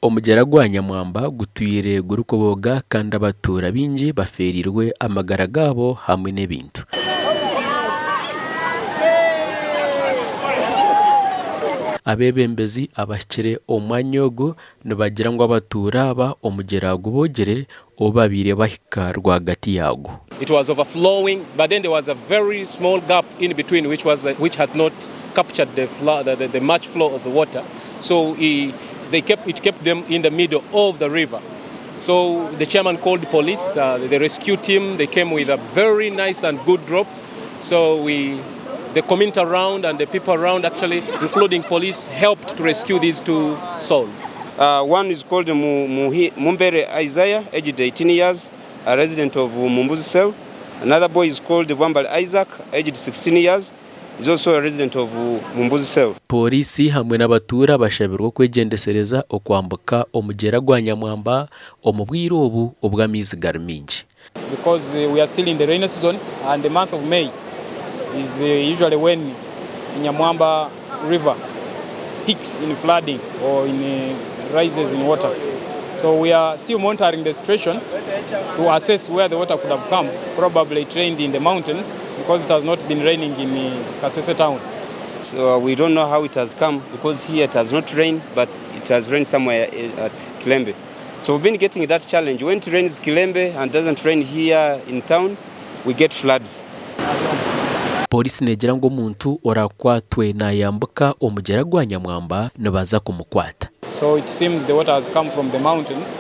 Omugyera gwa Nyamwamba gutwire gurikubooga kandi abatuura baingi bafeereirwe amagara gaabo hamwe n'ebintu. Abeebembezi abahikire omu mwanya ogu nibagira ngu abatuura aba omugyera guboogire obu babaire bahika rwagati yaagwo. It was overflowing but then there was a very small gap in between which was which had not captured the the, the much flow of the water so he, they kept, it kept them in the middle of the river. So the chairman called the police, the rescue team, they came with a very nice and good rope. So we, the community around and the people around actually, including police, helped to rescue these two souls. One is called Mumbere Isaiah, aged 18 years, a resident of Mumbuzi cell. Another boy is called Wambali Isaac, aged 16 years, is also a resident of Mumbuzi cell. Pooriisi hamwe n'abatuura bashabirwe okwegyendesereza okwambuka omugyera gwa Nyamwamba omu bwire obu obu amaizi gari maingi. Because we are still in the rainy season and the month of May is usually when Nyamwamba river peaks in flooding or in rises in water. So we are still monitoring the situation to assess where the water could have come. Probably it rained in the mountains because it has not been raining in Kasese town. So we don't know how it has come because here it has not rained, but it has rained somewhere at Kilembe. So we've been getting that challenge. When it rains Kilembe and doesn't rain here in town, we get floods. Pooriisi neegira ngu omuntu oraakwatwe naayambuka omugyera gwa Nyamwamba nibaza kumukwata. So it seems the water has come from the mountains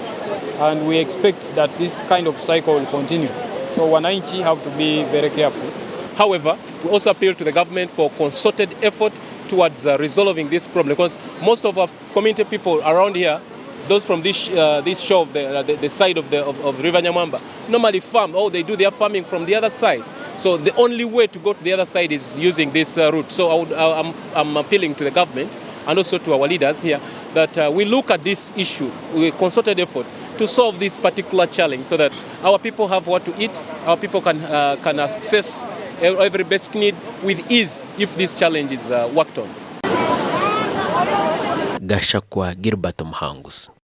and we expect that this kind of cycle will continue. So wananchi have to be very careful. However, we also appeal to the government for concerted effort towards resolving this problem because most of our community people around here, those from this shore of the side of River Nyamwamba, normally farm, or they do their farming from the other side. So the only way to go to the other side is using this route. So I'm appealing to the government and also to our leaders here that we look at this issue with concerted effort to solve this particular challenge so that our people have what to eat, our people can access every basic need with ease if this challenge is worked on. Gashakwa Gilbert Muhanguzi.